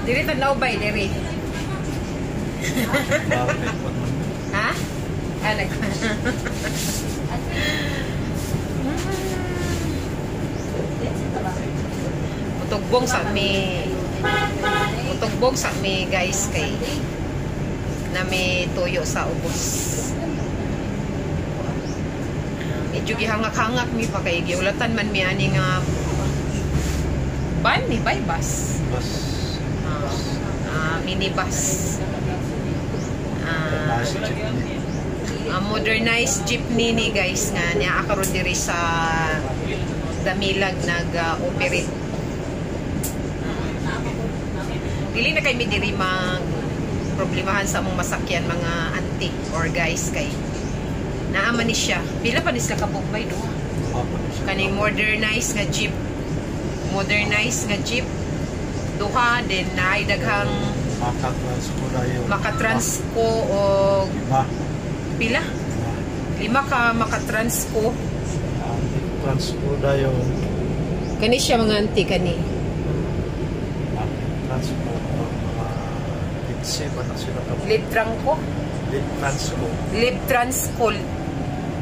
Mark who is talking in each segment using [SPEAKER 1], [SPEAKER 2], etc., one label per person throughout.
[SPEAKER 1] Diri tan-aw bay diri. Ha? Ah, nag Mutugbong sa mi. Mutugbong sa mi guys kay na may tuyo sa ubos. Medyo gihangak-hangak mi pa kay giulatan man mi ani nga van ni bay bus.
[SPEAKER 2] Bus.
[SPEAKER 1] Minibus. Modernized jeepney ni guys nga niya karon diri sa Damilag nag-operate. Dili na kay mi diri mag problemahan sa among masakyan mga auntie or guys kay naaman ni siya. Pila pa ni sila kabuk bay duha. Kaning modernized nga jeep. Modernized nga jeep duha din naay daghang
[SPEAKER 2] Makatransco dayon.
[SPEAKER 1] Makatransco og pila? Lima ka makatransco.
[SPEAKER 2] Transco dayon.
[SPEAKER 1] Kani siya mga auntie kani.
[SPEAKER 2] Transco mga 15 ba na sila ka?
[SPEAKER 1] Libtranco?
[SPEAKER 2] Libtransco.
[SPEAKER 1] Libtransco.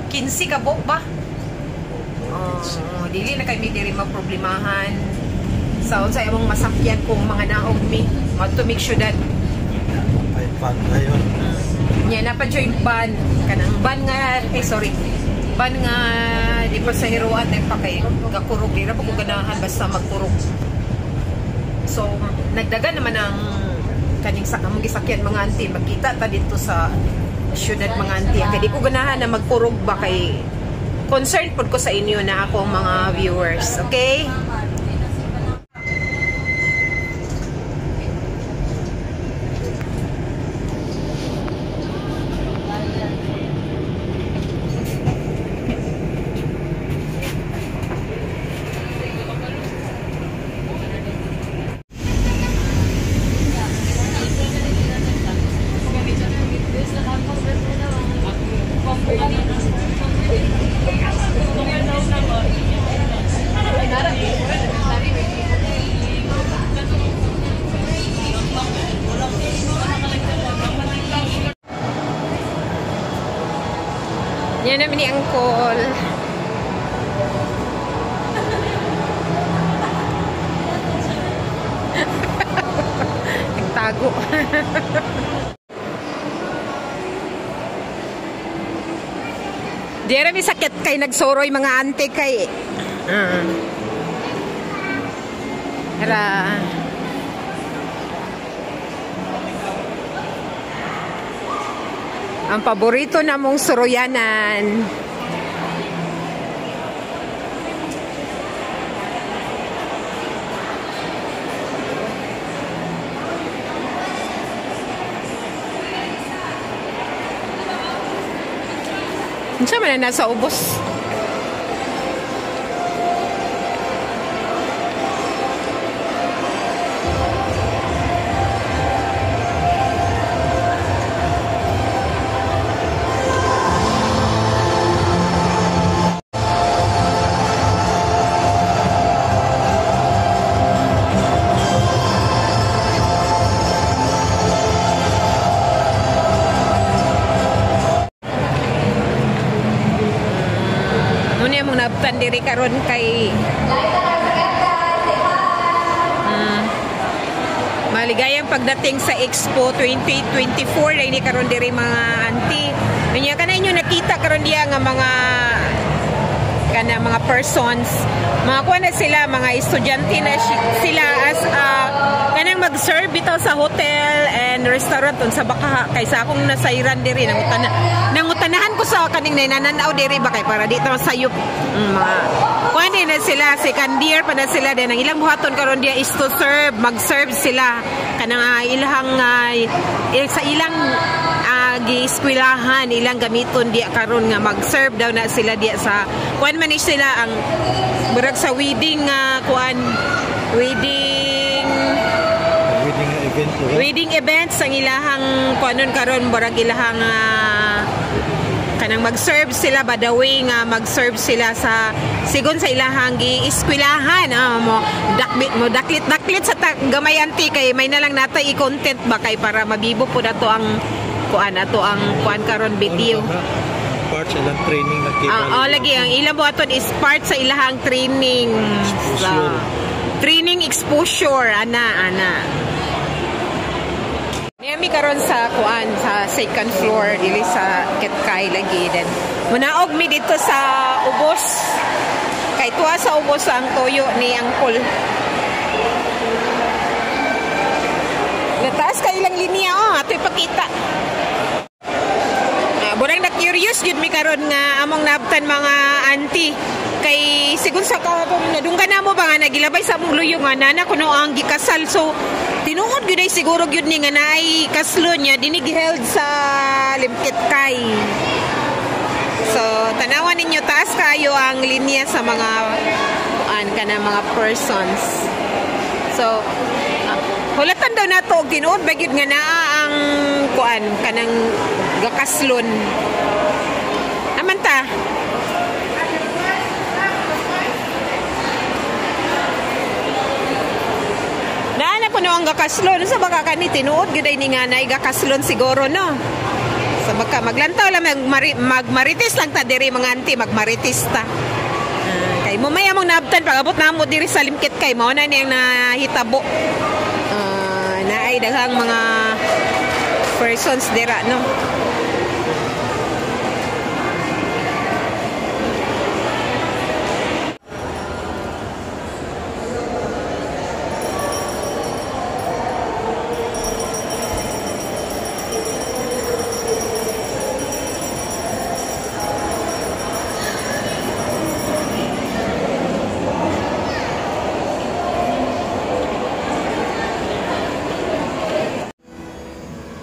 [SPEAKER 1] 15 ka buok ba? Oh, dili na kay mi diri maproblemahan sa unsay among masakyan kung mga naog mi. Madto make sure that
[SPEAKER 2] Ay van dayon.
[SPEAKER 1] Nya na pa join van kanang van nga eh sorry. Van nga di pa sa hiruan din pa kay gakurog di ra pa ko ganahan basta magkurog. So nagdagan naman ang kaning sa among gisakyan mga auntie, magkita ta dito sa syudad mga auntie. Kay di ko ganahan na magkurog ba kay concerned pod ko sa inyo na akong mga viewers. Okay? Yan namin ni Uncle. Nagtago. Di ra mi sakit kay nagsoroy mga ante kay. Ra. Ang paborito namong suroyanan. Unsa man na nasa ubos? Nabtan diri karon kay maligayang pagdating sa Expo 2024 dahil karon diri mga auntie. Unya kana inyo nakita karon diya nga mga kana mga persons, mga kuan na sila, mga estudyante na sila as kanang mag-serve bitaw sa hotel and restaurant unsa baka kay sa akong nasayran diri nangutanahan ko sa kaning nananaw diri ba kay para di ta masayop. Mga kuan na sila, second year pa na sila din ang ilang buhaton karon diya is to serve, mag-serve sila kanang ilahang sa ilang gieskwilahan ilang gamiton diya karon nga mag-serve daw na sila diya sa kuan man ni sila ang murag sa wedding kuan wedding
[SPEAKER 2] event
[SPEAKER 1] wedding events ang ilahang kuanon karon murag ilahang Kanang mag-serve sila by the way nga mag-serve sila sa sigon sa ilahang gieskwilahan, mo dakbit mo daklit daklit sa gamay, auntie, kay may na lang natay i-content ba kay para mabibo po nato ang kuan ato ang kuan karon video.
[SPEAKER 2] Part sa ilang training.
[SPEAKER 1] Ah, oh, lagi ang ilang buhaton is part sa ilahang training.
[SPEAKER 2] Exposure.
[SPEAKER 1] Sa training exposure ana ana. Niyami karon sa kuan sa second floor dili sa Ketkay lagi, then munaog mi dito sa ubos kay tuwa sa ubos ang toyo ni Angkol. Nataas kay ilang linya, oh, ato ipakita. Burang na curious gyud mi karon nga among nabtan, mga auntie, kay sigon sa katong nadunggan namo ba nga nagilabay sa among luyo nga nana kuno ang gikasal, so tinuod gyud ay siguro gyud ni nga naay kaslo niya dinhi giheld sa Limketkai. So tanawan ninyo, taas kayo ang linya sa mga kuan kana mga persons. So hulatan daw nato og tinuod ba gyud nga naa ang kuan kanang gakaslon. Amanta. Naa na kuno ang gakaslon sa baka kani tinuod gyud ay ni nga naay gakaslon siguro, no. So baka maglantaw lang magmarites lang ta diri, mga auntie, magmarites ta. Kay mo may among nabtan pag abot namo diri sa Limketkai, mao na niyang nahitabo. Naay daghang mga persons dira, no.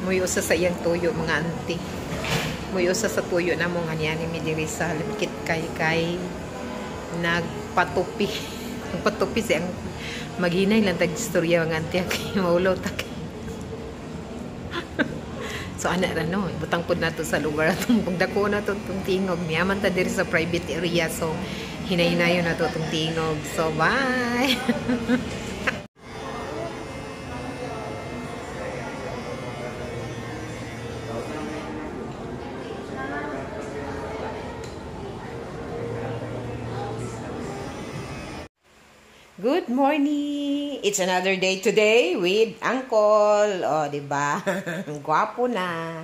[SPEAKER 1] Muy usa sa iyang tuyo, mga auntie. Muy usa sa tuyo na mo nga niya ni mi diri sa Limketkai kay nagpatupi. Nagpatupi siyang maghinay lang tag istorya, mga auntie, kay maulo ta. So ana ra, no, butang pud nato sa lugar atong pagdako na to tong tingog. Niyaman ta diri sa private area, so hinay-hinayon na to tong tingog. So bye. Good morning! It's another day today with Uncle. O, di ba? Gwapo na.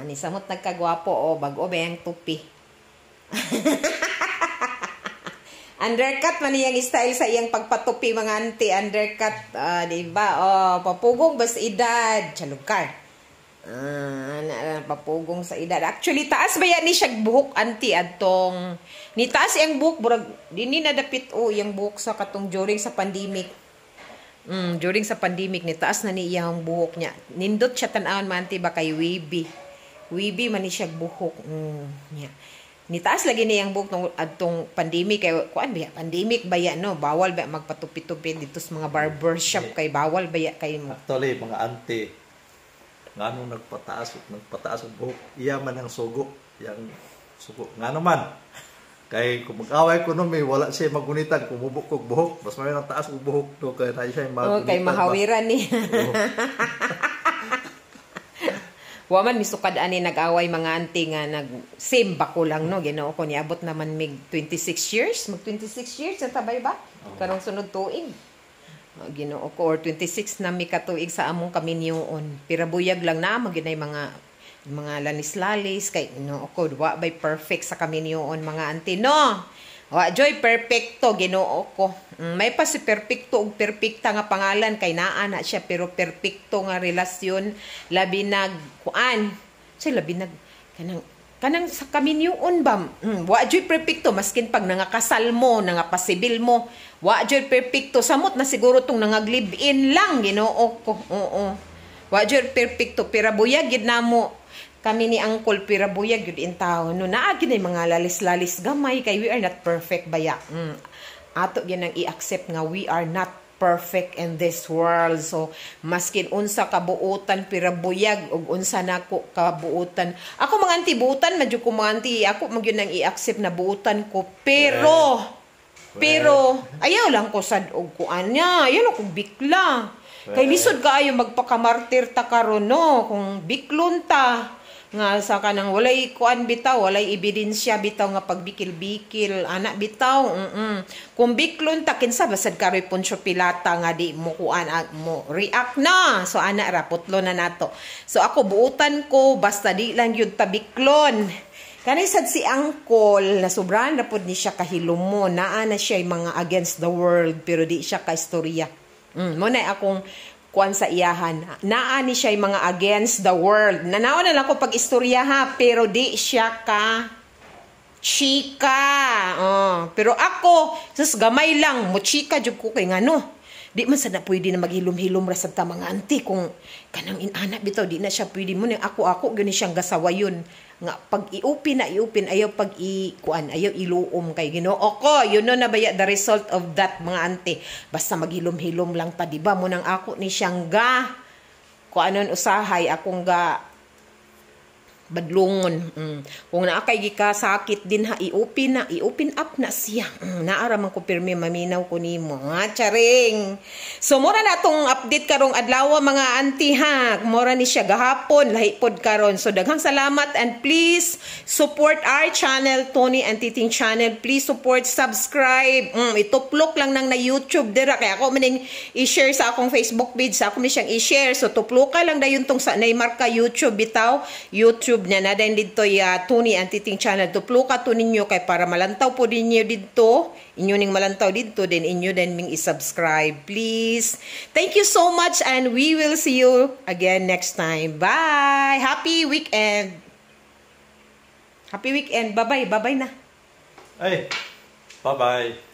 [SPEAKER 1] Ni samot nagkagwapo, o, bag-o ba yung tupi? Undercut man iyang style sa iyang pagpatupi, mga auntie. Undercut, di ba? O, papugong bas edad. Chalugkar. Papugong sa edad. Actually, taas ba yan ni siya buhok, auntie, adtong ni taas iyang buhok, burag dinhi na dapit o iyang buhok sa katong during sa pandemic. During sa pandemic ni taas na ni iyang buhok niya. Nindot siya tan-awon, mga auntie, ba kay wavy. Wavy man ni siya buhok. Niya. Ni taas lagi ni iyang buhok nung adtong pandemic kay kuan ba ya? Pandemic ba ya, no? Bawal ba magpatupi-tupi dito sa mga barber shop kay bawal ba ya kay mo.
[SPEAKER 2] Actually, mga auntie, ngano nagpataas ang buhok, iya man ang sugo, yang sugo. Ngano man, kay kung mag-away ko no, may wala siya magunitan, kumubok kog buhok, mas may nang taas og buhok do kay na siya magunitan.
[SPEAKER 1] Oh, kay mahawiran ni. Wa man misukad ani nag-away, mga auntie, nga nag same ba ko lang, no, Ginoo ko, niabot naman mig 26 years, mag 26 years na tabay ba?
[SPEAKER 2] Oh.
[SPEAKER 1] Karong sunod tuig. Oh, Ginoo ko, or 26 na mi katuig sa among kaminyoon. Pero buyag lang na maginay mga lanis-lalis kay Ginoo ko, wa bay perfect sa kaminyoon, mga auntie, no. Wa joy perfecto, Ginoo ko. May pa si perfecto ug perfecta nga pangalan kay naa na siya, pero perfecto nga relasyon labi nag kuan. Siya labi nag kanang sa kaminyoon ba, wa joy perfecto maskin pag nangakasal mo, nangapasibil mo, wa joy perfecto. Samot na siguro tong nangag-live-in lang, Ginoo ko. Oo. Wa joy perfecto pero buyag gid namo kami ni Uncle, pira buyag gyud in tawo, no. Naa gyud ay mga lalis-lalis gamay kay we are not perfect baya. Ato gyud nang i-accept nga we are not perfect in this world. So maskin unsa kabuotan, pira buyag og unsa nako kabuotan. Ako, mga auntie, buotan man jud ko, mga auntie. Ako man gyud nang i-accept na buotan ko, pero ayaw lang ko sad og kuan niya. Ayaw lang kog bikla. Kay lisod kaayo magpakamartir ta karon, no, kung biklon ta nga sa kanang walay kuan bitaw, walay ebidensya bitaw nga pagbikil-bikil ana bitaw. Kung biklon ta, kinsa basad karoy Poncio Pilata nga di mo kuan, mo react na? So ana ra, putlo na nato. So ako, buutan ko basta di lang gyud ta biklon. Kanay sad si Uncle na sobrahan ra pod ni siya kahilumon, naa na siya mga against the world, pero di siya ka istorya. Mo na akong kuan sa iyahan. Naa ni siya mga against the world. Nanaw na lang ko pag istorya ha, pero di siya ka chika. Oh, pero ako, sus, gamay lang mo chika jud ko kay ngano. Di man sad na pwede na maghilom-hilom ra sad ta, mga auntie, kung kanang inana bitaw, di na siya pwede mo ni ako gani siyang gasawayon nga pag i-open na i-open, ayaw pag i kuan, ayaw iluom kay Ginoo ko. You know na baya the result of that, mga auntie? Basta maghilom-hilom lang ta, di ba? Mo nang ako ni siyang ga kuanon, usahay akong ga badlungon. Kung naa kay gikasakit din ha, i-open na, i-open up na siya. Naara man ko pirmi maminaw ko nimo. Ha, charing. So mura na tong update karong adlaw, mga auntie, ha. Mura ni siya gahapon, lahi pod karon. So daghang salamat and please support our channel, Tony and Titing Channel. Please support, subscribe. Ituplok lang nang na YouTube dira kay ako maning i-share sa akong Facebook page, sa ako ni siyang i-share. So tuploka lang dayon tong sa nay marka YouTube bitaw, YouTube niya na din dito ya Tony and Titing Channel. Tuploka to ninyo kay para malantaw po ninyo didto. Inyo ning malantaw didto din inyo din ming i-subscribe, please. Thank you so much and we will see you again next time. Bye. Happy weekend. Happy weekend. Bye-bye. Bye-bye na.
[SPEAKER 2] Ay, bye-bye.